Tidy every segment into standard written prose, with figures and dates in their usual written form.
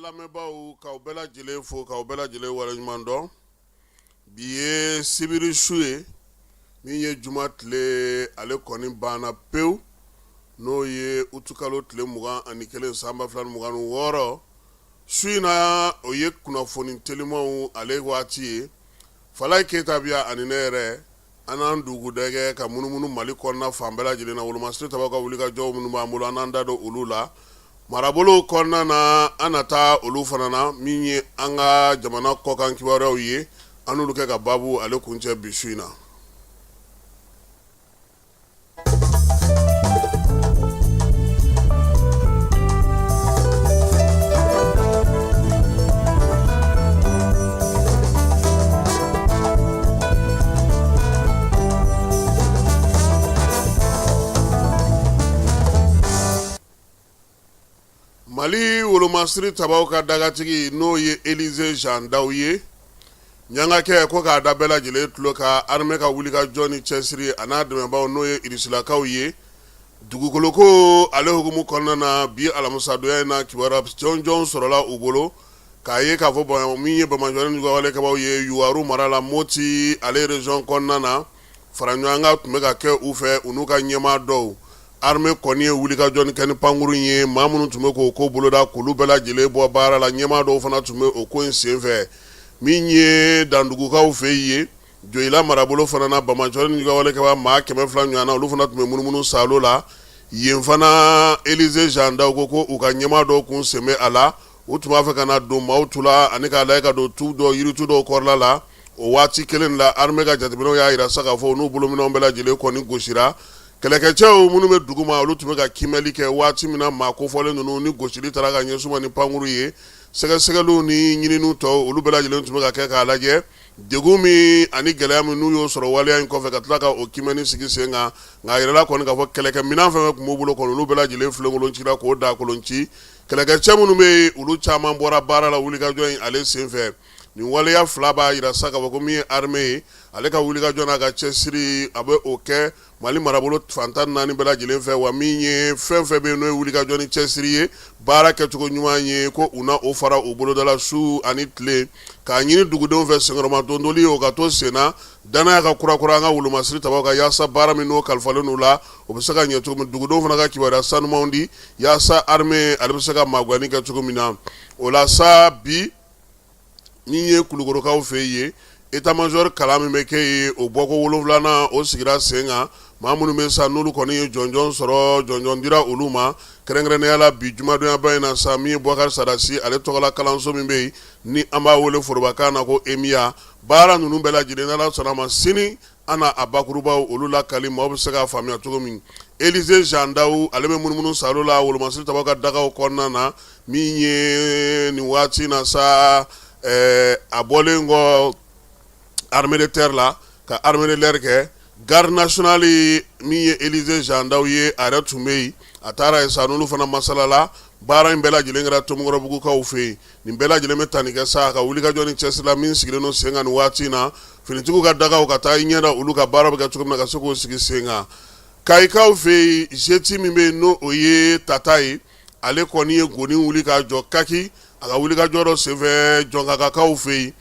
Lamɛnbaaw, k'aw bɛɛ lajɛlen fo, k'aw bɛɛ lajɛlen waleɲuman dɔn. Bi ye sibiri su ye, min ye juma tile ale kɔni banna pewu, n'o ye utukalo tile 21 san 2026. Su in na, o ye kunnafoni telimanw ale waati ye. Falaye Keyita bi yan ani ne yɛrɛ, an n'an dugudɛgɛ ka munumunu Mali kɔnɔna fan bɛɛ lajɛlen na. Wolomasiri tabaw ka wulikajɔw minnu b'an bolo, an n'an da don olu la. Marabolow kɔnɔna na, an na taa olu fana na. Min ye an ka jamana kɔkan kibaruyaw ye, an n'olu kɛ ka baabu ale kuncɛ bi su in na. Mali wolomasiri tabaw ka dagatigi, n'o ye Élisée Jean Daw ye, ɲangakɛ ko k'a da bɛɛ lajɛlen tulo kan, armée ka wulikajɔ ni cɛsiri a n'a dɛmɛbaaw, n'o ye irisilakaw ye, dugukoloko ale hukumu kɔnɔna na, bi alamisadonya in na, kibaruya jɔnjɔn sɔrɔla u bolo k'a ye k'a fɔ min ye banbaanciwale ni juguwalekɛbaaw ye Youwarou mara la, Moti ale région kɔnɔna na, fara ɲɔgɔn kan tun bɛ ka kɛ u fɛ, u n'u ka ɲɛmaa dɔw. Armée kɔni ye wulikajɔ kɛ ni pankurun ye, maa minnu tun bɛ k'o ko boloda, k'olu bɛɛ lajɛlen bɔ baara la. Ɲɛmaa dɔw fana tun bɛ o ko in senfɛ. Min ye Dandugukaw fɛ yen, Joyila marabolo fana na, banbaanciwale ni juguwalekɛbaa maa 200 ɲɔgɔn na, olu fana tun bɛ munumunu saalo la yen fana. Élisée Jean Daw ko ko u ka ɲɛmaa dɔw kun sen bɛ a la. U tun b'a fɛ ka na don maaw tu la ani k'a lajɛ ka don tu dɔ, yiritu dɔw kɔrɔla la. O waati kelen la, armée ka jateminɛw y'a jira sa k'a fɔ n'u bolominɛnw bɛɛ lajɛlen kɔni gosira. Kɛlɛkɛcɛw minnu bɛ duguma, olu tun bɛ ka kiimɛli kɛ waati min na maa kofɔlen ninnu ni gosili taara ka ɲɛsin u ma ni pankuru ye. Sɛgɛsɛgɛliw ni ɲininiw tɔw, olu bɛɛ lajɛlen tun bɛ ka kɛ k'a lajɛ degun min ani gɛlɛya min n'u y'o sɔrɔ waleya in kɔfɛ, ka tila ka o kiimɛni sigi sen kan. Nka a yirala kɔni k'a fɔ kɛlɛkɛminɛn fɛn fɛn tun b'u bolo kɔni, olu bɛɛ lajɛlen filenkolon cira k'o dakolon ci. Kɛlɛkɛcɛ minnu bɛ yen, olu caman bɔra baara la wulikajɔ in ale senfɛ. Nin waleya fila b'a jira sa k'a fɔ ko min ye armée ye, ale ka wulikajɔ n'a ka cɛsiri, a bɛ o kɛ Mali marabolo fan 14 bɛɛ lajɛlen fɛ. Wa min ye fɛn fɛn bɛ yen n'o ye wulikajɔ ni cɛsiri ye, baara kɛcogo ɲuman ye, ko u na o fara u boloda la su ani tile, k'a ɲini dugudenw fɛ senkɔrɔmadondoli o ka to senna, danaya ka kurakura an ka wolomasiri tabaw kan, yaasa baara min n'o kalifalen u la, o bɛ se ka ɲɛ cogo min. Dugudenw fana ka kibaruya sanumanw di, yaasa armée ale bɛ se ka magwanni kɛ cogo min na. O la sa, bi min ye Kulukorokaw fɛ yen, état-major kalan min bɛ kɛ yen, o bɔko wolonwulanan o sigira sen kan. Maa minnu bɛ sa, n'olu kɔni ye jɔnjɔn sɔrɔ, jɔnjɔn dira olu ma kɛrɛnkɛrɛnnenya la bi jumadonyaba in na sa, min ye Bubakari Sadasi ale tɔgɔla kalanso min bɛ yen, ni an b'a wele forobakan na ko EMIA. Baara ninnu bɛɛ lajɛlen, n'Ala sɔnna a ma, sini an na a bakurubaw olu lakali, maaw bɛ se k'a faamuya cogo min. Élisée Jean Daw ale bɛ munumunu saalo la wolomasiri tabaw ka dagaw kɔnɔna na. Min ye nin waati na sa, a bɔlen kɔ armée de terre la ka armée de l'air kɛ garde nationale, min ye Élisée Jean Daw ye, a yɛrɛ tun bɛ yen. A taara yen sa, n'olu fana masalala. Baara in bɛɛ lajɛlen kɛra Tomikɔrɔbugukaw fɛ yen. Nin bɛɛ lajɛlen bɛ tali kɛ sa a ka wulikajɔ ni cɛsiri la min sigilen don sen kan nin waati in na, finitigiw ka dagaw ka taa i ɲɛ da olu ka baara bɛ kɛ cogo min na, ka se k'o sigi sen kan. Kayikaw fɛ yen, GIE min bɛ yen, n'o o ye Tata ye, ale kɔni ye goni wuli k'a jɔ Kaki a ka wulikajɔ dɔ senfɛ Jɔnkakakaw fɛ yen.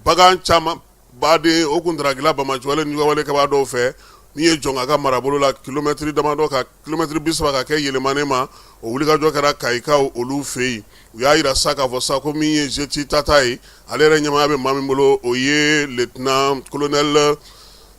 Bagan caman baden o kun tarakila banbaanciwale ni juguwalekɛbaa dɔw fɛ, min ye Jɔnkaka marabolo la, kilomɛtiri damadɔ ka kilomɛtiri 30 ka kɛ Yelemane ma. O wulikajɔ kɛra Kayikaw olu fɛ yen. U y'a jira sa k'a fɔ sa ko min ye GIE Tata ye, ale yɛrɛ ɲɛmaaya bɛ maa min bolo, o ye lieutenant colonel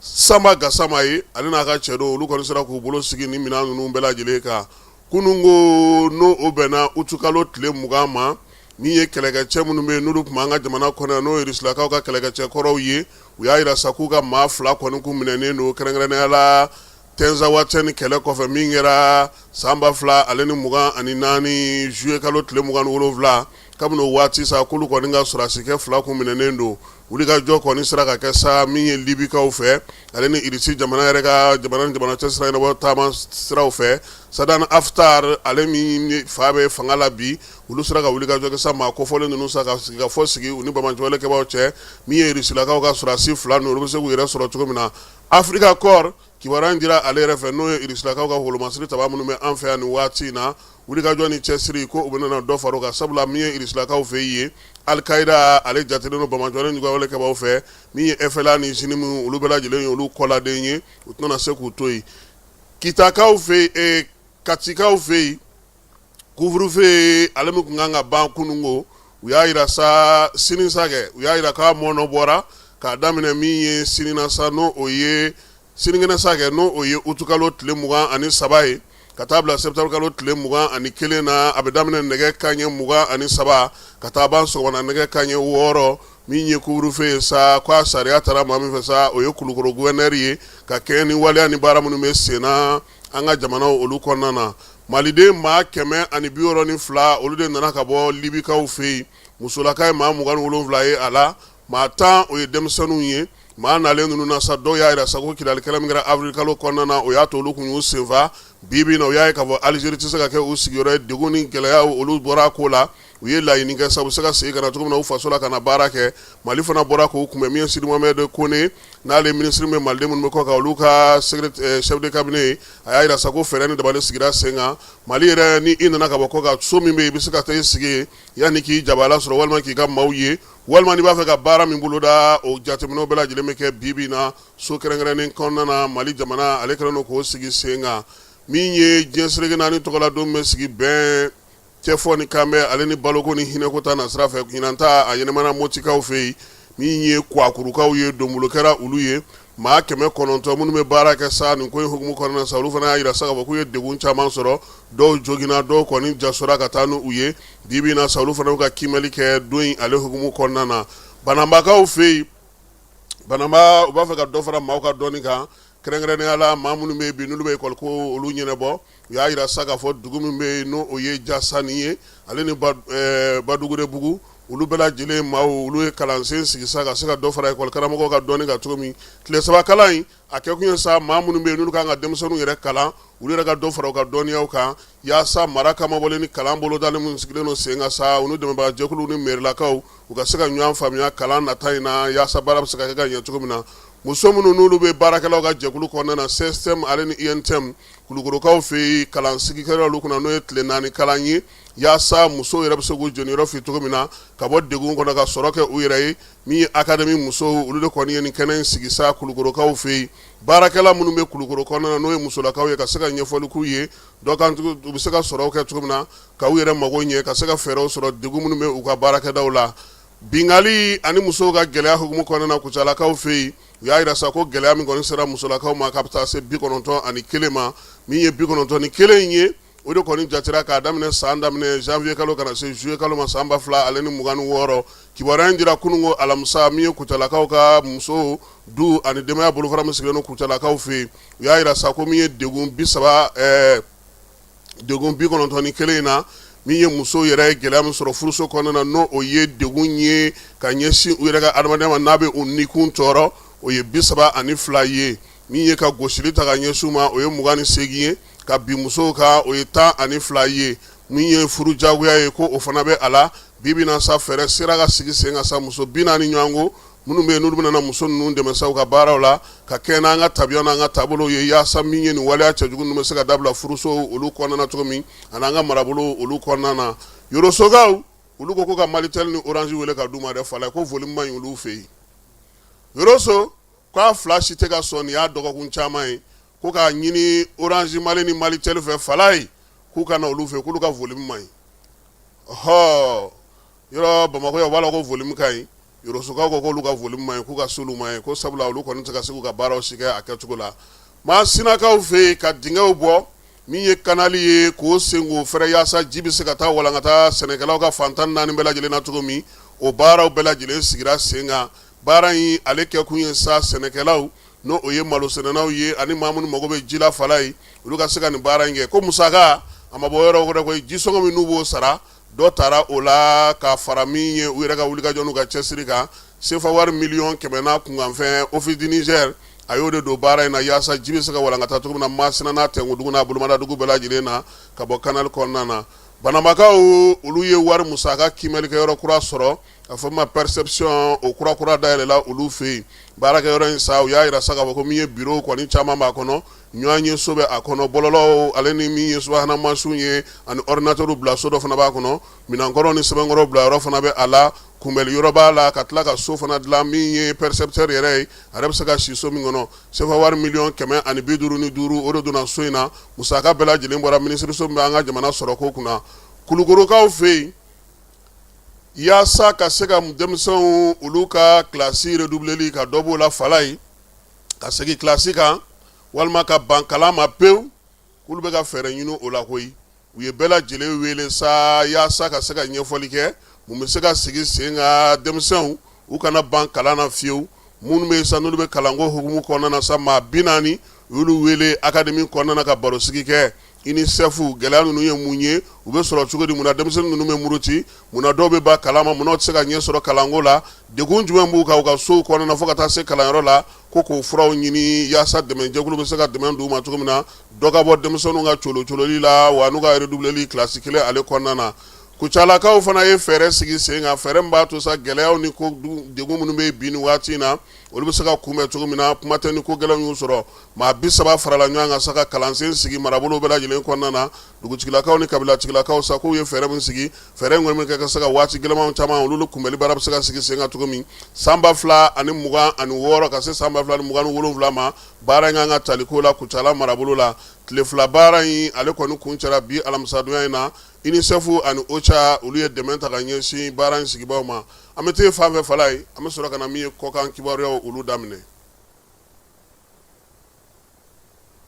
Sanba Gasama ye. Ale n'a ka cɛdenw, olu kɔni sera k'u bolo sigi ni minɛn ninnu bɛɛ lajɛlen kan kununko, n'o o bɛnna utukalo tile 20 ma. Min ye kɛlɛkɛcɛ minnu bɛ yen, n'olu tun b'an ka jamana kɔnɔ yan, n'o ye Rusilakaw ka kɛlɛkɛcɛ kɔrɔw ye, u y'a jira sa k'u ka maa fila kɔni kun minɛnen don, kɛrɛnkɛrɛnnenya la Tinzawatɛni kɛlɛ kɔfɛ min kɛra san 2024 juillet kalo tile 27. Kabini o waati sa, k'olu kɔni ka sɔrɔdasikɛ fila kun minɛnen don. Wulikajɔ kɔni sera ka kɛ sa min ye Libikaw fɛ, ale ni Irisi jamana yɛrɛ ka jamana ni jamana cɛ sira ɲɛnabɔ taama siraw fɛ. Sadan Haftar, ale min fa bɛ fanga la bi, olu sera ka wulikajɔ kɛ sa maa kofɔlen ninnu sa ka sigikafɔ sigi u ni banbaanciwalekɛbaaw cɛ. Min ye Irisilakaw ka sɔrɔdasi fila ninnu, olu bɛ se k'u yɛrɛ sɔrɔ cogo min na. Africa Corps kibaruya in dira ale yɛrɛ fɛ, n'o ye Irisilakaw ka wolomasiri taba minnu bɛ an fɛ yan nin waati in na. Wulikajɔ ni cɛsiri ko u bɛna dɔ fara o kan, sabula min ye irisilakaw fɛ yen, Alikayida ale jatelen don banbaanciwale ni juguyawale kɛbaaw fɛ. Min ye FLA ni JNIM, olu bɛɛ lajɛlen ye olu kɔladen ye, u tɛna se k'u to yen. Kitakaw fɛ yen, Katikaw fɛ yen, couvre-feu ale min tun kan ka ban kununko, u y'a jira sa sini sa kɛ, u y'a jira k'a mɔnɔ bɔra k'a daminɛ min ye sini na sa, n'o o ye sinikɛnɛ sa kɛ, n'o o ye utukalo tile 23 ye, ka taa bila sɛtanburukalo tile 21 na. A bɛ daminɛ nɛgɛ kanɲɛ 23 ka taa ban sɔgɔma nɛgɛ kanɲɛ 6. Min ye couvre-feu ye sa, k'a sariya taara maa min fɛ sa, o ye Kulukɔrɔ gouverneur ye, ka kɛɲɛ ni waleya ni baara minnu bɛ sen na an ka jamanaw olu kɔnɔna na. Maliden maa 162, olu de nana ka bɔ Libikaw fɛ yen. Musolaka ye maa 27 ye a la, maa 10 o ye denmisɛnninw ye. Maa nalen ninnu na sa, dɔw y'a jira sa ko Kidali kɛlɛ min kɛra avril kalo kɔnɔna na, o y'a to olu kun y'u senfa. Bi bi in na, u y'a ye k'a fɔ Alizeri tɛ se ka kɛ u sigiyɔrɔ ye. Degun ni gɛlɛyaw, olu bɔra a ko la. U ye laɲini kɛ sa, u bɛ se ka segin ka na cogo min na u faso la, ka na baara kɛ. Mali fana bɔra k'u kunbɛn. Min ye Sidi Mohamɛd Kone, n'ale minisiri bɛ maliden minnu bɛ kɔ kan, olu ka chef de cabinet ye, a y'a jira sa ko fɛɛrɛ ni dabali sigira sen kan. Mali yɛrɛ, ni i nana ka bɔ kɔ kan, so min bɛ yen, i bɛ se ka taa i sigi yen yanni k'i jabala sɔrɔ, walima k'i ka maaw ye, walima n'i b'a fɛ ka baara min boloda, o jateminɛw bɛɛ lajɛlen bɛ kɛ bi bi in na so kɛrɛnkɛrɛnnen kɔnɔna na. Mali jamana ale kɛlen don k'o sigi sen kan. Min ye diɲɛ seleke naani tɔgɔladon bɛ sigi bɛn cɛfɔ ni kanbɛn ale ni baloko ni hinɛko ta nasira fɛ, ɲinan ta a ɲɛnamana Motikaw fɛ yen. Min ye Kuwakurukaw ye, donbolo kɛra olu ye. Maa 900 minnu bɛ baara kɛ sa nin ko in hukumu kɔnɔna sa, olu fana y'a jira sa k'a fɔ k'u ye degun caman sɔrɔ. Dɔw joginna, dɔw kɔni jasora ka taa n'u ye. Bi bi in na sa, olu fana bɛ ka kiimɛli kɛ don in ale hukumu kɔnɔna na. Bananbakaw fɛ yen, Bananba, u b'a fɛ ka dɔ fara maaw ka dɔnni kan, kɛrɛnkɛrɛnnenya la maa minnu bɛ yen bi n'olu bɛ ekɔli ko olu ɲɛnabɔ. U y'a jira sa k'a fɔ dugu min bɛ yen, n'o o ye Jasani ye, ale ni Badugurebugu, olu bɛɛ lajɛlen maaw, olu ye kalansen sigi sa ka se ka dɔ fara ekɔli karamɔgɔw ka dɔnni kan cogo min. Tile 3 kalan in, a kɛkun ye sa maa minnu bɛ yen n'olu kan ka denmisɛnninw yɛrɛ kalan, olu yɛrɛ ka dɔ fara u ka dɔnniyaw kan, yaasa mara kamabɔlen ni kalan bolodalen minnu sigilen don sen kan sa, u ni dɛmɛbaga jɛkuluw ni mɛrilakaw, u ka se ka ɲɔgɔn faamuya kalan nata in na, yaasa baara bɛ se ka kɛ ka ɲɛ cogo min na. Muso minnu n'olu bɛ baarakɛlaw ka jɛkulu kɔnɔna na, CSTM ale ni UNTM, Kulukorokaw fɛ yen, kalan sigi kɛra olu kunna, n'o ye tile 4 kalan ye, yaasa musow yɛrɛ bɛ se k'u jɔyɔrɔ fa cogo min na ka bɔ degun kɔnɔ, ka sɔrɔ kɛ u yɛrɛ ye. Min ye académie musow, olu de kɔni ye nin kɛnɛ in sigi sa Kulukorokaw fɛ yen. Baarakɛla minnu bɛ Kulukoro kɔnɔna na, n'o ye musolakaw ye, ka se ka ɲɛfɔli k'u ye dɔ kan, u bɛ se ka sɔrɔ kɛ cogo min na ka u yɛrɛ mago ɲɛ, ka se ka fɛɛrɛw sɔrɔ degun minnu bɛ u ka baarakɛdaw la. Binkanni ani musow ka gɛlɛya hukumu kɔnɔna na Kucalakaw fɛ yen, u y'a jira sa ko gɛlɛya min kɔni sera musolakaw ma, k'a bɛ taa se 91 ma. Min ye 91 in ye, o de kɔni jatera k'a daminɛ san daminɛ janvier kalo ka na se juillet kalo ma san 2026. Kibaruya in dira kununko alamisa. Min ye Kucalakaw ka muso du ani denbaya bolofara min sigilen don Kucalakaw fɛ yen, u y'a jira sa ko min ye degun 30, degun 91 in na, min ye musow yɛrɛ ye gɛlɛya min sɔrɔ furuso kɔnɔna na, n'o o ye degun ye ka ɲɛsin u yɛrɛ ka adamadenya ma, n'a bɛ u nikun tɔɔrɔ, o ye 32 ye. Min ye ka gosili ta ka ɲɛsin u ma, o ye 28 ye. Ka bin musow kan, o ye 12 ye. Min ye furu jagoya ye, ko o fana bɛ a la. Bi bi na sa, fɛɛrɛ sera ka sigi sen kan sa, muso 40 ɲɔgɔn ko minnu bɛ yen, n'olu bɛna muso ninnu dɛmɛ sa u ka baaraw la, ka kɛɲɛ n'an ka tabiya n'an ka taabolow ye, yaasa min ye nin waleya cɛjugu ninnu bɛ se ka dabila furuso olu kɔnɔna na cogo min, ani an ka marabolo olu kɔnɔna na. Yorosokaw, olu ko ka Malitel ni Orange wele ka d'u ma dɛ, Falaye, ko volume man ɲi olu fɛ yen. Yoroso k'a fila si tɛ ka sɔn, nin y'a dɔgɔkun caman ye, ko k'a ɲini Orange Mali ni Malitel fɛ, Falaye, k'u ka na olu fɛ, k'olu ka volume man ɲi. Ɔhɔ, yɔrɔ Bamakɔ yan, u b'a la ko volume ka ɲi. Yorosokaw ko k'olu ka volume man ɲi, k'u ka s'olu ma yen, ko sabula olu kɔni tɛ ka se k'u ka baaraw si kɛ a kɛcogo la. Masinakaw fɛ yen, ka dingɛw bɔ, min ye kanali ye, k'o sen k'o fɛrɛ, yaasa ji bɛ se ka taa walankata sɛnɛkɛlaw ka fan 14 bɛɛ lajɛlen na cogo min, o baaraw bɛɛ lajɛlen sigira sen kan. Baara in ale kɛkun ye sa, sɛnɛkɛlaw, n'o o ye malosɛnɛnaw ye, ani maa minnu mago bɛ ji la, Falaye, olu ka se ka nin baara in kɛ. Ko musaka a ma bɔ yɔrɔ wɛrɛ koyi, jisɔngɔ min n'u b'o sara, dɔ taara o la ka fara min ye u yɛrɛ ka wulikajɔ n'u ka cɛsiri kan. Sefa wari miliyɔn 100 n'a kunkanfɛn, Office du Niger a y'o de don baara in na, yaasa ji bɛ se ka walankata cogo min na Masina n'a Tɛnkudugu n'a bolomadadugu bɛɛ lajɛlen na ka bɔ kanali kɔnɔna na. Banambakaw, olu ye wari musaka kiimɛlikɛyɔrɔ kura sɔrɔ. A fɔ ma perception, o kura kura dayɛlɛla olu fɛ yen. Baarakɛyɔrɔ in sa, u y'a jira sa k'a fɔ ko min ye bureau kɔni caman b'a kɔnɔ, ɲɔgɔn ye so bɛ a kɔnɔ, bɔlɔlɔw ale ni min ye subahana mansinw ye ani ordinateur bila so dɔ fana b'a kɔnɔ, minɛnkɔrɔ ni sɛbɛnkɔrɔ bila yɔrɔ fana bɛ a la, kunbɛli yɔrɔ b'a la, ka tila ka so fana dilan min ye percepteur yɛrɛ ye, a yɛrɛ bɛ se ka si so min kɔnɔ. Sefa wari miliyɔn 155, o de donna so in na. Musaka bɛɛ lajɛlen bɔra minisiriso min bɛ an ka jamana sɔrɔko kunna Kulukorokaw fɛ yen, yaasa ka se ka denmisɛnw olu ka kilasi redoubleli ka dɔ b'o la fala ye, ka segin kilasi kan walima ka ban kalan ma pewu, k'olu bɛ ka fɛɛrɛ ɲini o la koyi. U ye bɛɛ lajɛlen wele sa yaasa ka se ka ɲɛfɔli kɛ mun bɛ se ka sigi sen kan denmisɛnw u kana ban kalan na fiyewu. Minnu bɛ sa n'olu bɛ kalanko hukumu kɔnɔna na sa, maa 40, u y'olu wele académie kɔnɔna na ka barosigi kɛ. UNICEF, gɛlɛya ninnu ye mun ye, u bɛ sɔrɔ cogo di, munna denmisɛnnin ninnu bɛ muruti, munna dɔw bɛ ban kalan ma, munna u tɛ se ka ɲɛ sɔrɔ kalanko la, degun jumɛn b'u kan u ka sow kɔnɔna na fo ka taa se kalanyɔrɔ la, ko k'o furaw ɲini yaasa dɛmɛjɛkulu bɛ se ka dɛmɛ d'u ma cogo min na, dɔ ka bɔ denmisɛnninw ka colocololi la wa n'u ka redoubleli kilasi kelen ale kɔnɔna na. Kucalakaw fana ye fɛɛrɛ sigi sen kan, fɛɛrɛ min b'a to sa gɛlɛyaw ni ko degun minnu bɛ bi nin waati in na, olu bɛ se ka kunbɛn cogo min na. Kuma tɛ ni ko gɛlɛnw y'u sɔrɔ. Maa 30 farala ɲɔgɔn kan sa ka kalansen sigi marabolo bɛɛ lajɛlen kɔnɔna na. Dugutigilakaw ni kabilatigilakaw sa, k'u ye fɛɛrɛ min sigi, fɛɛrɛ in kɔni bɛ kɛ ka se ka waati gɛlɛnmanw caman olu kunbɛli baara bɛ se ka sigi sen kan cogo min san 2026 ka se san 2027 ma. Baara in kan ka tali ko la Kucala marabolo la, tile 2 baara in ale kɔni kuncɛra bi alamisadonya in na. UNICEF ani OCHA, olu ye dɛmɛ ta ka ɲɛsin baara in sigibaw ma. An bɛ taa fan fɛ fala ye, an bɛ sɔrɔ ka na min ye kɔkan kibaruyaw, olu daminɛ.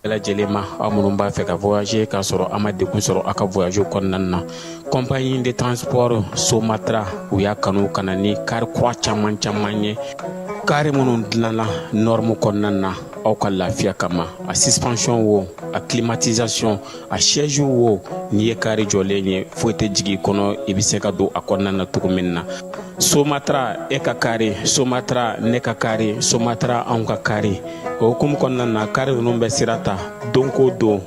Bɛɛ lajɛlen ma, aw minnu b'a fɛ ka voyager k'a sɔrɔ a ma degun sɔrɔ aw ka voyage kɔnɔna na, compagnie de transport Somatra, u y'a kanu ka na ni kari kura caman caman ye, kari minnu dilanna norme kɔnɔna na aw ka lafiya kama. A suspension wo, a climatisation, a siège wo, n'i ye kari jɔlen ye, foyi tɛ jigin i kɔnɔ, i bɛ se ka don a kɔnɔna na cogo min na. Somatra, e ka kari Somatra, ne ka kari Somatra, anw ka kari. O hukumu kɔnɔna na, kari ninnu bɛ sira ta don ko don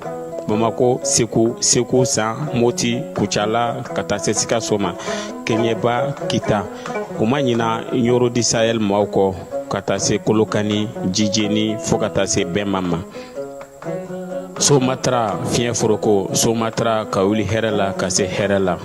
Bamako, Segu, Segu San, Moti, Kucala, ka taa se Sikaso ma, Kɛɲɛba, Kita. U ma ɲina Ɲɔrɔ du Sahel maaw kɔ, ka taa se Kolokani, Jijeni, fo ka taa se Bɛnba ma. Somatra, fiɲɛ foroko Somatra, ka wuli hɛrɛ la ka se hɛrɛ la.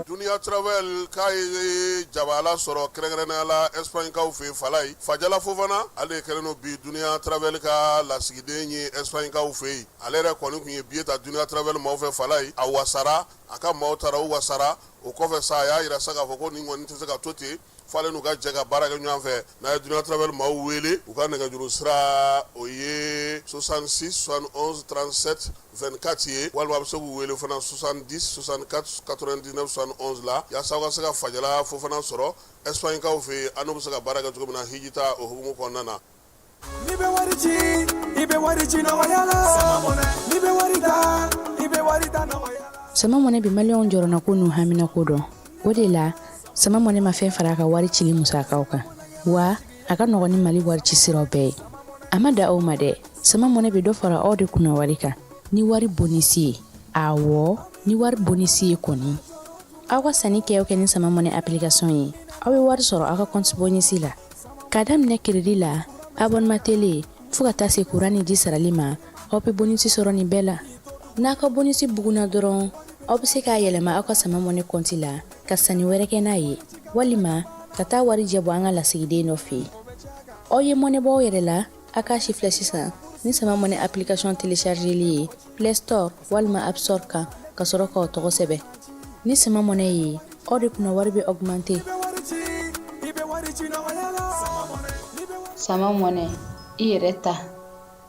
Dunia Travel k'a ye jabala sɔrɔ kɛrɛnkɛrɛnnenya la Espagnekaw fɛ yen. Falaye Fajala Fofana, ale de kɛlen don bi Dunia Travel ka lasigiden ye Espagnekaw fɛ yen. Ale yɛrɛ kɔni tun ye billet ta Dunia Travel maaw fɛ. Falaye, a wasara, a ka maaw taara, u wasara. O kɔfɛ sa, a y'a jira sa k'a fɔ ko nin kɔni tɛ se ka to ten, f'ale n'u ka jɛ ka baara kɛ ɲɔgɔn fɛ. N'a ye Dunia Travel maaw wele, u ka nɛgɛjuru sira, o ye 66 71 37 24 ye, walima a bɛ se k'u wele fana 70 64 99 71 la, yaasa aw ka se ka Fajala Fofana sɔrɔ Espagnekaw fɛ yen, an n'u bɛ se ka baara kɛ cogo min na hijita o hukumu kɔnɔna na. N'i bɛ wari ci, i bɛ wari ci nɔgɔya la. N'i bɛ wari ta, i bɛ wari ta nɔgɔya la. Sama Mɔnɛ bɛ maliyɛnw jɔrɔnako n'u haminako dɔn. O de la, Sama Mɔnɛ ma fɛn fara a ka wari cili musakaw kan, wa a ka nɔgɔn ni Mali wari ci siraw bɛɛ ye. A ma dan o ma dɛ, Sama Mɔnɛ bɛ dɔ fara aw de kunna wari kan ni wari bonisi ye. Awɔ, ni wari bonisi ye kɔni. Aw ka sanni kɛ o kɛ ni Sama Mɔnɛ application ye, aw bɛ wari sɔrɔ aw ka compte bonisi la. K'a daminɛ crédit la, abonnement télé, fo ka taa se kuran ni ji sarali ma, aw bɛ bonisi sɔrɔ nin bɛɛ la. N'a ka bonisi bugunna dɔrɔn, aw bɛ se k'a yɛlɛma aw ka Sama Mɔnɛ kɔnti la ka sanni wɛrɛ kɛ n'a ye, walima ka taa warijɛ bɔ an ka lasigiden dɔ fɛ yen. Aw ye mɔnɛ bɔ aw yɛrɛ la, a k'a si filɛ sisan ni Sama Mɔnɛ application téléchargeli ye Play Store walima App Store kan, ka sɔrɔ k'aw tɔgɔ sɛbɛn. Ni Sama Mɔnɛ ye, aw de kunna wari bɛ augmenter. Sama Mɔnɛ, i yɛrɛ ta.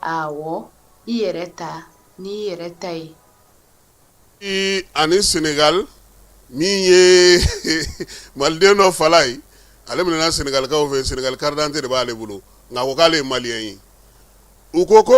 Awɔ, i yɛrɛ ta n'i yɛrɛ ta ye. Ani Senegal, min ye maliden dɔ fala ye, ale minɛna Senegalikaw fɛ. Senegal carte d'identité de b'ale bolo, nka a ko k'ale ye malien ye. U ko ko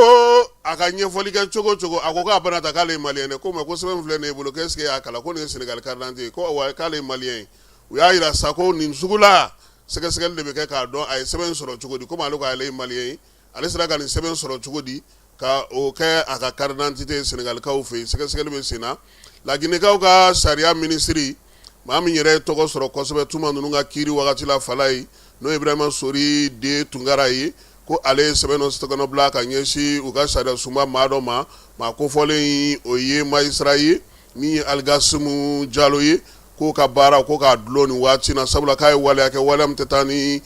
a ka ɲɛfɔli kɛ cogo cogo, a ko k'a bana ta k'ale ye malien ye. Ko mais ko sɛbɛn filɛ nin ye bolo, ko est-ce que y'a kalan ko nin ye Senegal carte d'identité ye? Ko wa k'ale ye malien ye. U y'a jira sa ko nin sugu la, sɛgɛsɛgɛli de bɛ kɛ k'a dɔn a ye sɛbɛn sɔrɔ cogo di. Komi ale ko ale ye malien ye, ale sera ka nin sɛbɛn sɔrɔ cogo di ka o kɛ a ka carte d'identité Senegalikaw fɛ yen? Sɛgɛsɛgɛli bɛ sen na. Laginɛkaw ka sariya minisiri Maa min yɛrɛ ye tɔgɔ sɔrɔ kosɛbɛ tuma ninnu ka kiiri wagati la Falayi, n'o ye Ibrahima Sori de Tunkara ye, ko ale ye sɛbɛn dɔ tɛgɛnɔ bila ka ɲɛsin u ka sariya sunba maa dɔ ma. Maa kofɔlen in, o ye magistrat ye min ye Aligasimu Jalo ye, k'o ka baara ko k'a dulon nin waati na, sabula k'a ye waleya kɛ, waleya min tɛ taa ni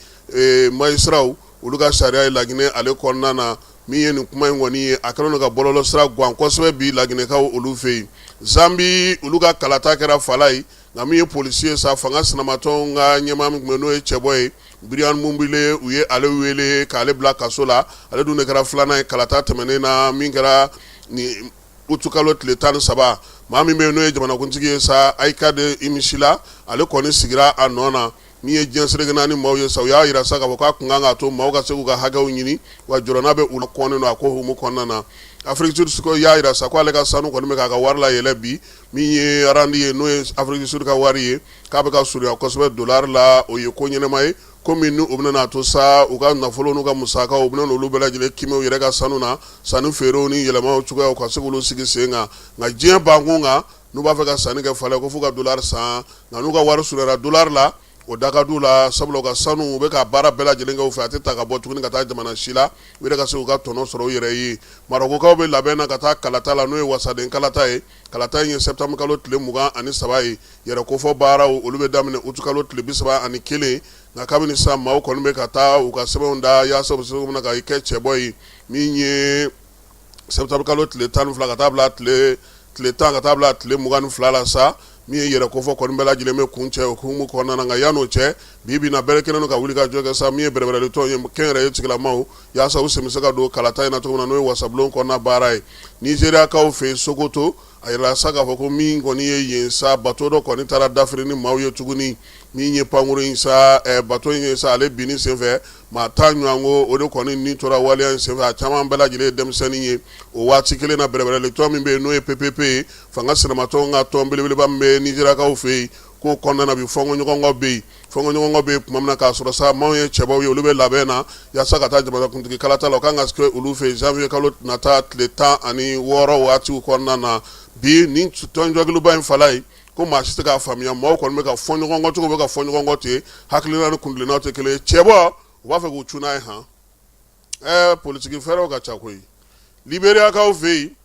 magistratw olu ka sariya ye Laginɛ ale kɔnɔna na. Min ye nin kuma in kɔni ye, a kɛlen don ka bɔlɔlɔ sira gan kosɛbɛ bi Laginɛkaw olu fɛ yen. Zanbi, olu ka kalata kɛra Falayi, nka min ye polisi ye sa, fanga sinamatɔnw ka ɲɛmaa min tun bɛ n'o ye cɛbɔ ye Brian Mumbile, u ye ale wele k'ale bila kaso la. Ale dun de kɛra filanan ye kalata tɛmɛnen na min kɛra ni utukalo tile 13. Maa min bɛ yen n'o ye jamanakuntigi ye sa, Hakainde Hichilema, ale kɔni sigira a nɔ na. Min ye diɲɛ seleke naani maaw ye sa, u y'a jira sa k'a fɔ k'a kun kan k'a to maaw ka se k'u ka hakɛw ɲini, wa jɔrɔna bɛ u la kɔnnen don a ko hukumu kɔnɔna na. Afrique du Sud y'a jira sa ko ale ka sanu kɔni bɛ k'a ka wari layɛlɛ bi. Min ye randi ye, n'o ye Afrique du Sud ka wari ye, k'a bɛ ka surunya kosɛbɛ dollar la. O ye ko ɲɛnama ye, ko min ni u bɛna to sa u ka nafolo n'u ka musakaw, u bɛna olu bɛɛ lajɛlen kimɛ u yɛrɛ ka sanu na, sanni feerew ni yɛlɛmaw cogoyaw ka se k'olu sigi sen kan. Nka diɲɛ bankun kan, n'u b'a fɛ ka sanni kɛ Falayi, ko f'u ka dollar san. Nka n'u ka wari surunyara dollar la, o da ka d'u la, sabula u ka sanu, u bɛ ka baara bɛɛ lajɛlen kɛ u fɛ, a tɛ ta ka bɔ tuguni ka taa jamana si la, u yɛrɛ ka se k'u ka tɔnɔ sɔrɔ u yɛrɛ ye. Marɔkukaw bɛ labɛn na ka taa kalata la, n'o ye wasaden kalata ye. Kalata in ye septembre kalo tile 23 ye. Yɛrɛ kofɔ baaraw, olu bɛ daminɛ uti kalo tile 31. Nka kabini sisan, maaw kɔni bɛ ka taa u ka sɛbɛnw da yaasa u bɛ se cogo min na ka kɛ cɛbɔ ye. Min ye septembre kalo tile 12 ka taa bila tile 10 ka taa bila tile 22 la sa, min ye yɛrɛ kofɔ kɔni bɛɛ lajɛlen bɛ kuncɛ o hukumu kɔnɔna na. Nka yan'o cɛ, bi bi na, bɛɛ kɛlen don ka wuli ka jɔ kɛ sa, min ye bɛrɛbɛrɛli tɔn ye, kɛnyɛrɛye tigilamaw, yaasa u sen bɛ se ka don kalata in na cogo min na, n'o ye wasabulon kɔnɔna baara ye. Nizeriyakaw fɛ yen, Sokoto, a yirala sa k'a fɔ ko min kɔni ye yen sa, bato dɔ kɔni taara dafiri ni maaw ye tuguni. Min ye pankurun in sa, bato in ye sa, ale binni senfɛ, maa 10 ɲɔgɔn ko o de kɔni ni tora waleya in senfɛ, a caman bɛɛ lajɛlen ye denmisɛnnin ye. O waati kelen na, bɛrɛbɛrɛli tɔn min bɛ yen n'o ye PPP ye, fanga sinamatɔn ka tɔn belebeleba min bɛ Nizeriyakaw fɛ yen, k'o kɔnɔna na bi, fɔnkɔɲɔgɔnkɔ bɛ yen. Fɔnkɔɲɔgɔnkɔ bɛ yen tuma min na k'a sɔrɔ sa maaw ye cɛbaw ye, olu bɛ labɛn na yaasa ka taa jamanakuntigi kalata la, o kan ka kɛ olu fɛ yen janvier kalo nata tile 16 waatiw kɔnɔna na. Bi nin tɔnjɛkuluba in Falayi, ko maa si tɛ k'a faamuya, maaw kɔni bɛ ka fɔ ɲɔgɔn kɔ cogo bɛ ka fɔ ɲɔgɔn kɔ ten, hakilina ni kuntilennaw tɛ kelen ye. Cɛbɔ, u b'a fɛ k'u cun n'a ye han. Politiki fɛɛrɛw ka ca koyi. Liberiyakaw fɛ yen,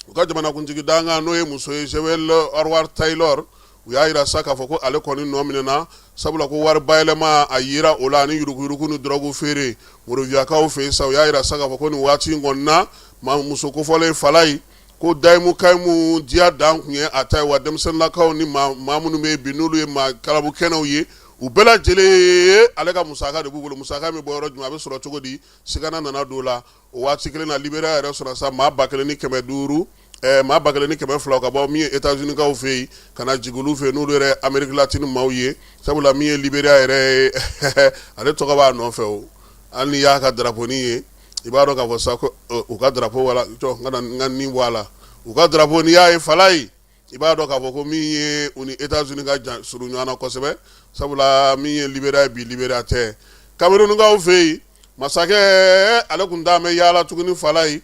u ka jamanakuntigi dankan, n'o ye muso ye, Jewel Edward Taylor, u y'a jira sa k'a fɔ ko ale kɔni nɔ minɛna, sabula ko wari bayɛlɛma a yera o la, ani yuruguyurugu ni dɔrɔgu feere. Monroviyakaw fɛ yen sa, u y'a jira sa k'a fɔ ko nin waati in kɔni na, maa muso kofɔlen Falayi, ko dayimu kayimu diya dan tun ye a ta ye. Wa denmisɛnninlakaw ni maa minnu bɛ yen bi, n'olu ye maa kalabu kɛnɛw ye, u bɛɛ lajɛlen ye ale ka musaka de b'u bolo. Musaka bɛ bɔ yɔrɔ jumɛn, a bɛ sɔrɔ cogo di, sigana nana don o la. O waati kelen na, Liberiya yɛrɛ sɔrɔ sa maa 1500, maa 1200 ka bɔ min ye États-Unis kaw fɛ yen ka na jigin olu fɛ yen, n'olu yɛrɛ Amérique latine maaw ye, sabula min ye Liberiya yɛrɛ ye, ale tɔgɔ b'a nɔfɛ. O hali n'i y'a ka drapeau ye, i b'a dɔn k'a fɔ sa ko u ka drapeau, wala n ka n ka nin bɔ a la, u ka drapeau, n'i y'a ye Falayi, i b'a dɔn k'a fɔ ko min ye u ni États-Unis ka jan surun ɲɔgɔn na kosɛbɛ, sabula min ye Liberiya ye bi, Liberiya tɛ. Kamerunkaw fɛ yen, masakɛ ale tun t'an bɛ yaala tuguni Falayi.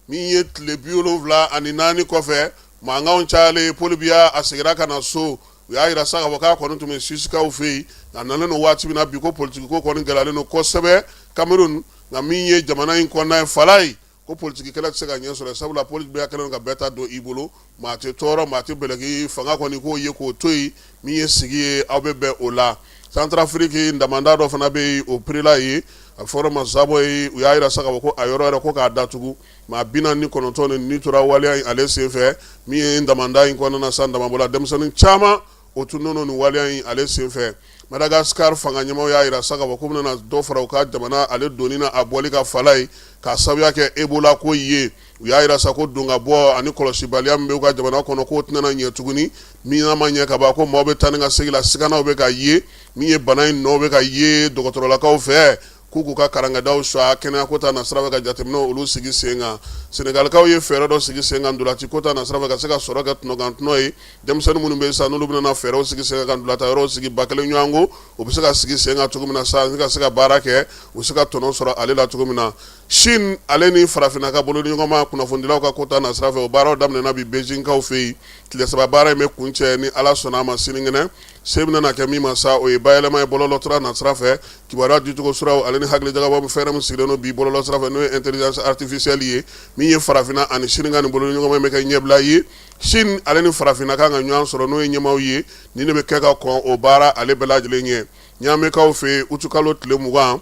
Min ye tile 74 kɔfɛ, mankanw cayalen, Paul Biya a seginna ka na so. U y'a jira sa k'a fɔ k'a kɔni tun bɛ Suisikaw fɛ yen. A nalen don waati min na bi, ko politiki ko kɔni gɛlɛyalen don kosɛbɛ Cameroun. Nka min ye jamana in kɔnɔna ye Falayi, ko politiki kɛlɛ tɛ se ka ɲɛ sɔrɔ, sabula Paul Biya kɛlen ka bɛɛ ta don i bolo, maa tɛ tɔɔrɔ, maa tɛ bɛlɛki, fanga kɔni k'o ye k'o to yen, min ye sigi ye, aw bɛ bɛn o la. Centrafrique, damanda dɔ fana bɛ yen, o pirila ye, a fɔra ma Zabɔ ye. U y'a jira sa k'a fɔ ko a yɔrɔ yɛrɛ ko k'a datugu, maa 49 ni tora waleya in ale senfɛ. Min ye damanda in kɔnɔna sa, damabɔla denmisɛnnin caman o tununnen nin waleya in ale senfɛ. Madagascar fanga ɲɛmaaw y'a jira sa k'a fɔ k'u bɛna dɔ fara u ka jamana ale donni na a bɔli ka Falayi, k'a sababuya kɛ Ebola ko ye. U y'a jira sa ko don ka bɔ ani kɔlɔsibaliya min bɛ u ka jamana kɔnɔ, k'o tɛna ɲɛ tuguni. Min n'a ma ɲɛ ka ban ko maaw bɛ taa ni ka segin la, siganaw bɛ ka ye, min ye bana in nɔ bɛ ka ye dɔgɔtɔrɔlakaw fɛ, k'u k'u ka karankɛdaw sɔn kɛnɛya ko ta nasira fɛ, ka jateminɛw olu sigi sen kan. Senegalikaw ye fɛɛrɛ dɔ sigi sen kan ntolaci ko ta nasira fɛ, ka se ka sɔrɔ kɛ tɔnɔkan tɔnɔ ye. Denmisɛnnin minnu bɛ sa, n'olu bɛna fɛɛrɛw sigi sen kan ka ntolatan yɔrɔw sigi, 1000 ɲɔgɔn ko, o bɛ se ka sigi sen kan cogo min na sa, ka se ka baara kɛ, u bɛ se ka tɔnɔ sɔrɔ ale la cogo min na. Chine ale ni farafinna ka bolodiɲɔgɔnma kunnafonidilaw ka kota nasira fɛ, o baaraw daminɛna bi Beijingkaw fɛ yen. Tile 3 baara in bɛ kuncɛ ni Ala sɔnna a ma sinikɛnɛ. Se bɛna kɛ min ma sa, o ye bayɛlɛma ye bɔlɔlɔsira nasira fɛ, kibaruya dicogo siraw ale ni hakilijagabɔ fɛɛrɛ min sigilen don bi bɔlɔlɔsira fɛ, n'o ye intelligence artificielle ye. Min ye farafinna ani Chine ka nin bolodiɲɔgɔnma in bɛ kɛ ɲɛbila ye. Chine ale ni farafinna kan ka ɲɔgɔn sɔrɔ, n'o ye ɲɛmaaw ye. Nin de bɛ kɛ ka kɔn o baara ale bɛɛ lajɛlen ɲɛ. Ɲamekaw fɛ yen, utukalo tile 20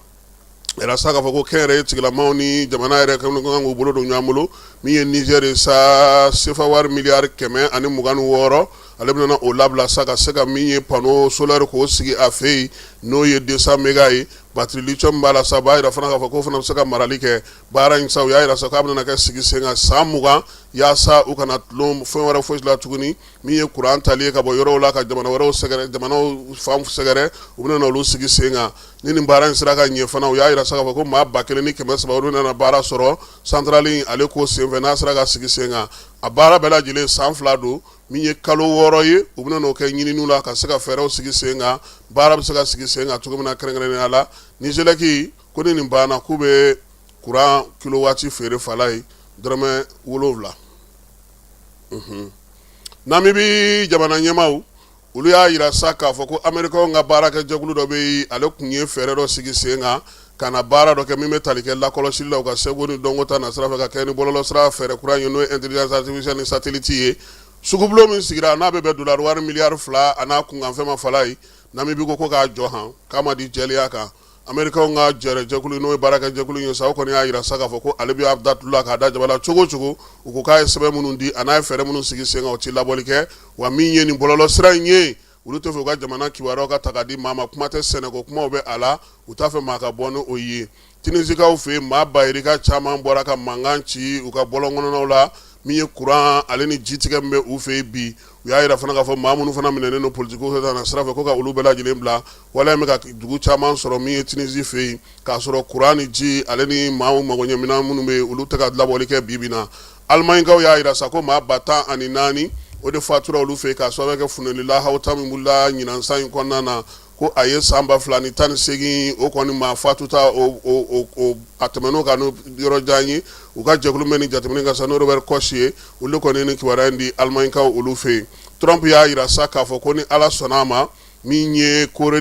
yɛrɛ sa, k'a fɔ ko kɛnyɛrɛye tigilamaw ni jamana yɛrɛ kan k'u bolo don ɲɔgɔn bolo. Min ye Niger ye sa, sefa wari miliyari 126, ale bɛna o labila sa ka se ka min ye panneau solaire k'o sigi a fɛ yen, n'o ye 200 méga ye. Batterie lithium b'a la sa, b'a jira fana k'a fɔ k'o fana bɛ se ka marali kɛ. Baara in sa, u y'a jira sa k'a bɛna kɛ sigi sen kan san 20, yaasa u kana tulon fɛn wɛrɛ fosi la tuguni. Min ye kuran tali ye ka bɔ yɔrɔw la ka jamana wɛrɛw sɛgɛrɛ, jamanaw fan sɛgɛrɛ, u bɛna olu sigi sen kan. Ni nin baara in sera ka ɲɛ fana, u y'a jira sa k'a fɔ ko maa 1300, olu nana baara sɔrɔ centrale ale ko senfɛ, n'a sera ka sigi sen kan. A baara bɛɛ lajɛlen san 2 don, min ye kalo 6 ye, u bɛna n'o kɛ ɲininiw la ka se ka fɛɛrɛw sigi sen kan, baara bɛ se ka sigi sen kan cogo min na. Kɛrɛnkɛrɛnnenya la, Nigelec ko ni nin banna, k'u bɛ kuran kilowatt feere fala ye dɔrɔmɛ 7. Namibi jamana ɲɛmaaw, olu y'a jira sa k'a fɔ ko Amerikaw ka baarakɛjɛkulu dɔ bɛ yen, ale tun ye fɛɛrɛ dɔ sigi sen kan ka na baara dɔ kɛ min bɛ tali kɛ lakɔlɔsili la u ka seko ni dɔnko ta nasira fɛ, ka kɛ ni bɔlɔlɔsira fɛɛrɛ kura ye, n'o ye intelligence artificielle ni satellite ye. Sugubulon min sigira, n'a bɛ bɛn dolari wari miliyari 2 a n'a kunkanfɛn ma fala ye, Namibi ko k'a jɔ han, k'a ma di jɛlenya kan. Amerikaw ka jɛrɛjɛkulu, n'o ye baarakɛjɛkulu ye sa, o kɔni y'a jira sa k'a fɔ ko ale b'a da tulu la k'a da jaba la cogo o cogo. U ko k'a ye sɛbɛn minnu di, a n'a ye fɛɛrɛ minnu sigi sen kan, o tɛ labɔli kɛ. Wa min ye nin bɔlɔlɔsira in ye, olu tɛ fɛ u ka jamana kibaruyaw ka ta ka di maa ma. Kuma tɛ sɛnɛko kumaw bɛ a la, u t'a fɛ maa ka bɔ ni o ye. Tunisikaw fɛ yen, maa bayirika caman bɔra ka mankan ci u ka bɔlɔn kɔnɔnaw la, min ye kuran ale ni jitigɛ min bɛ u fɛ yen bi. U y'a jira fana k'a fɔ maa minnu fana minɛnen don politiki na sira fɛ, ko ka olu bɛɛ lajɛlen bila. Waleya bɛ ka dugu caman sɔrɔ min ye Tunisie fɛ yen, k'a sɔrɔ kuran ni ji ale ni maaw magoɲɛminɛn minnu bɛ yen, olu tɛ ka labɔli kɛ bi bi na. Alimaɲikaw y'a jira sa ko maa 14,000, o de fatura olu fɛ yen k'a sababu kɛ funteni lahaw ta min wulila ɲinan san in kɔnɔna na. Ko a ye san 2018, o kɔni maa fatuta a tɛmɛn'o kan yɔrɔ jan ye. U ka jɛkulu bɛ ni jateminɛ ka sa, n'o Robert Koch ye, olu kɔni ni kibaruya in di Alimaɲikaw olu fɛ yen. Trump y'a jira sa k'a fɔ ko ni Ala sɔnna a ma, min ye Corée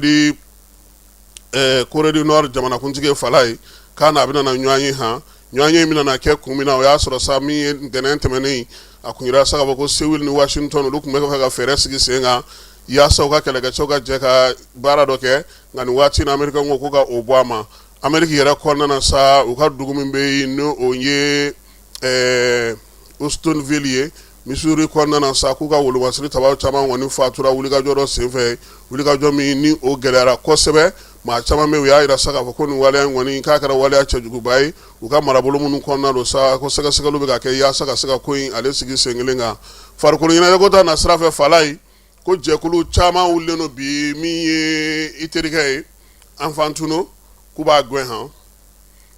du Nord jamanakuntigi fala ye, k'a n'a bɛna ɲɔgɔn ye han. Ɲɔgɔn ye bɛna kɛ kun min na, o y'a sɔrɔ sa min ye ntɛnɛn tɛmɛnen, a kun jira sa k'a fɔ ko Séoul ni Washington, olu tun bɛ fɛ ka fɛɛrɛ sigi sen kan yaasa u ka kɛlɛkɛcɛw ka jɛ ka baara dɔ kɛ. Nka nin waati in na, Amerikaw ko ka o bɔ a ma. Ameriki yɛrɛ kɔnɔna na sa, u ka dugu min bɛ yen, n'o o ye Houstonville ye Missouri kɔnɔna na sa, k'u ka wolomasiri tabaw caman kɔni fatura wulikajɔ dɔ senfɛ, wulikajɔ min ni o gɛlɛyara kosɛbɛ. Maa caman bɛ, u y'a jira sa k'a fɔ ko nin waleya in kɔni, k'a kɛra waleya cɛjuguba ye. U ka marabolo minnu kɔnɔna don sa, ko sɛgɛsɛgɛliw bɛ ka kɛ yaasa ka se ka ko in ale sigi sen kelen kan. Farikolo ɲɛnajɛko ta na sira fɛ fala ye, ko jɛkulu caman wulilen don bi. Min ye i terikɛ ye Infantino, k'u b'a gɛn han,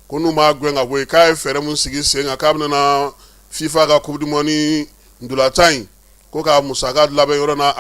ko n'u m'a gɛn ka bɔ yen, k'a ye fɛɛrɛ min sigi sen kan, k'a bɛna FIFA ka coupe du monde ntolatan in, ko ka musaka labɛn yɔrɔ n'a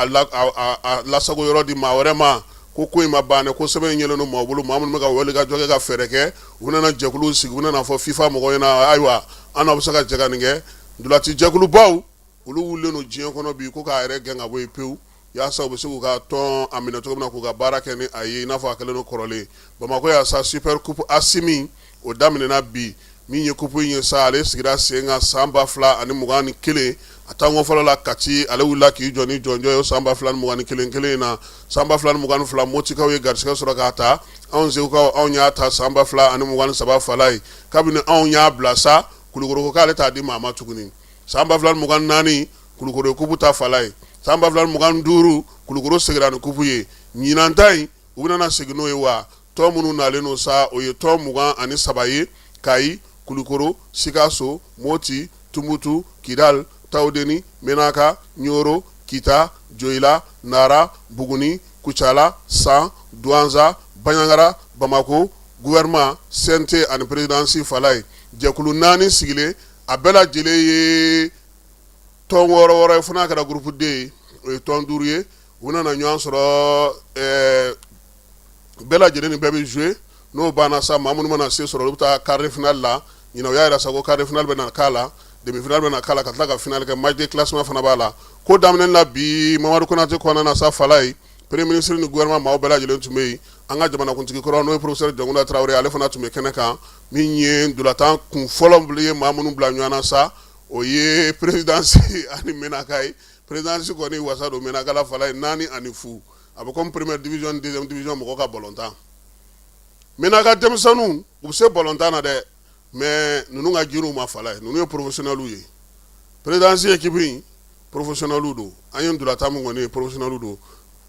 a lasago yɔrɔ di maa wɛrɛ ma, ko in ma ban dɛ, ko sɛbɛn in yelen don maaw bolo, maa minnu bɛ ka wulikajɔ kɛ ka fɛɛrɛ kɛ. U bɛna jɛkulu sigi, u bɛna fɔ FIFA mɔgɔw ɲɛna, ayiwa, an n'aw bɛ se ka jɛ ka nin kɛ. Ntolaci jɛkulubaw, olu wulilen don diɲɛ kɔnɔ bi ko k'a yɛrɛ gɛn ka bɔ yen pewu, yaasa u bɛ se k'u ka tɔn a minɛ cogo min na, k'u ka baara kɛ ni a ye i n'a fɔ a kɛlen don kɔrɔlen. Bamakɔ yan sa, super coupe Asimi, o daminɛna bi. Min ye coupe in ye sa, ale sigira sen kan san 2021. A tanko fɔlɔ la, Kati ale wulila k'i jɔ ni jɔnjɔn ye san 2021 kelen in na. San 2022, Motikaw ye garisɛgɛ sɔrɔ k'a ta. Anw Segukaw, anw y'a ta san 2023 fala ye. Kabini anw y'a bila sa, Kulukoro ko k'ale t'a di maa ma tuguni. San 2024, Kulukoro ye kupu ta fala ye. San 2025, Kulukoro seginna ni kupu ye. Ɲinan ta in, u bɛna segin n'o ye wa? Tɔn minnu nalen don sa, o ye tɔn 23 ye: Kayi, Kulukoro, Sikaso, Moti, Tumutu, Kidal, Tawudeni, Menaka, Ɲoro, Kita, Joyila, Nara, Buguni, Kucala, San, Duwanza, Banjagara, Bamakɔ gouvernement, CNT ani présidence fala ye. Jɛkulu 4 sigilen, a bɛɛ lajɛlen ye tɔn 6 6 ye, fo n'a kɛra groupe D ye, o ye tɔn 5 ye. U nana ɲɔgɔn sɔrɔ, bɛɛ lajɛlen ni bɛɛ bɛ jouer. N'o banna sa, maa minnu mana se sɔrɔ, olu bɛ taa quart de finale la. Ɲinan u y'a yira sa ko quart de finale bɛna k'a la, demi finale bɛna k'a la, ka tila ka finale kɛ. Match de classement fana b'a la. Ko daminɛ la bi Mamadu Konate kɔnɔna na sa, Falaye, premier ministre ni gouvernement maaw bɛɛ lajɛlen tun bɛ yen. An ka jamanakuntigi kɔrɔ, n'o ye professeur Jɔnkunda Tarawele, ale fana tun bɛ kɛnɛ kan. Min ye ntolatan kun fɔlɔ ye, maa minnu bila ɲɔgɔn na sa, o ye Présidence ani Menaka ye. Présidence kɔni wasa don Menaka la, Falaye, 4-0. A bɛ comme première division, deuxième division mɔgɔ ka balontan. Menaka denmisɛnninw, u bɛ se balontan na dɛ, mais ninnu ka jiriw ma, Falaye. Ninnu ye professionnels ye. Présidence équipe in, professionnels don. An ye ntolatan min kɔni ye, professionnels don.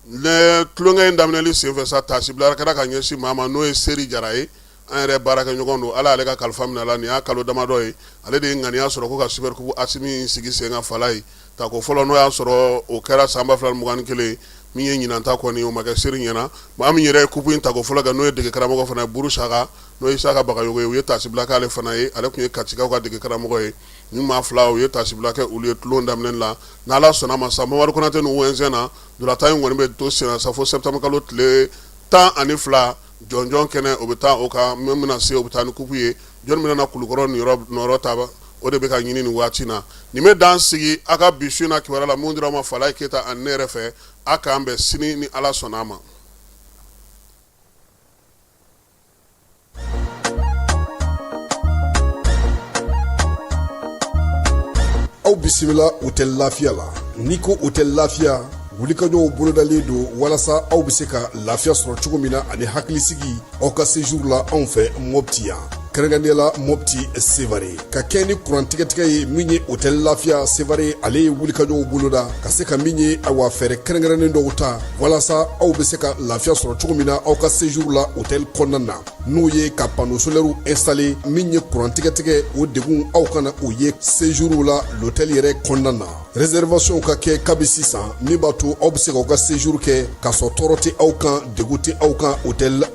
Ne tulonkɛ in daminɛli senfɛ sa, taasibila kɛra ka ɲɛsin maa ma, n'o ye Seri Jara ye. An yɛrɛ baarakɛɲɔgɔn don. Ala y'ale ka kalifa minɛ a la nin y'a kalo damadɔ ye. Ale de ye ŋaniya sɔrɔ ko ka super coupe Asimi sigi sen kan, Falaye. Tako fɔlɔ, n'o y'a sɔrɔ o kɛra san 2021. Min ye ɲinan ta kɔni, o ma kɛ Seri ɲɛna. Maa min yɛrɛ ye coupe in tako fɔlɔ kɛ, n'o ye dege karamɔgɔ fana ye, Buru Saka, n'o ye Isaka Bagayogo ye, u ye taasibila k'ale fana ye. Ale tun ye Katikaw ka dege karamɔgɔ ye. Ni maa fila, u ye taasibila kɛ olu ye tulon daminɛ la. N'Ala sɔnna ma sa, Mamadu Konate ni wɛnsɛn na, ntolatan in kɔni bɛ to sen sa fo septembre kalo tile 12. Jɔnjɔn kɛnɛ, o bɛ taa o kan. Min bɛna se, o bɛ taa ni coupe ye. Jɔnni bɛna na Kulukɔrɔ niyɔrɔ ta, o de bɛ ka ɲini nin waati na. Nin bɛ dan sigi a ka bi su in na kibaruya la mun dira ma Falaye Keyita ani ne yɛrɛ fɛ. A k'an bɛn sini ni Ala sɔnna a ma. Aw bisimila hôtel Lafiya la. N'i ko hôtel Lafiya, wulikajɔw bolodalen don walasa aw bɛ se ka lafiya sɔrɔ cogo min na ani hakilisigi aw ka séjour la anw fɛ Mopti yan, kɛrɛnkɛrɛnnenya la Mopti Sevare. Ka kɛ ni kuran tigɛtigɛ ye, min ye hôtel Lafiya Sevare, ale ye wulikajɔw boloda ka se ka min ye, awa, fɛɛrɛ kɛrɛnkɛrɛnnen dɔw ta walasa aw bɛ se ka lafiya sɔrɔ cogo min na aw ka séjour la hôtel kɔnɔna na, n'o ye ka panneau solaire installer. Min ye kuran tigɛtigɛ, o degun aw kana o ye séjour la l'hôtel yɛrɛ kɔnɔna na. Réservation ka kɛ kabi sisan, min b'a to aw bɛ se k'aw ka séjour kɛ k'a sɔrɔ tɔɔrɔ tɛ aw kan, degun tɛ aw kan hôtel.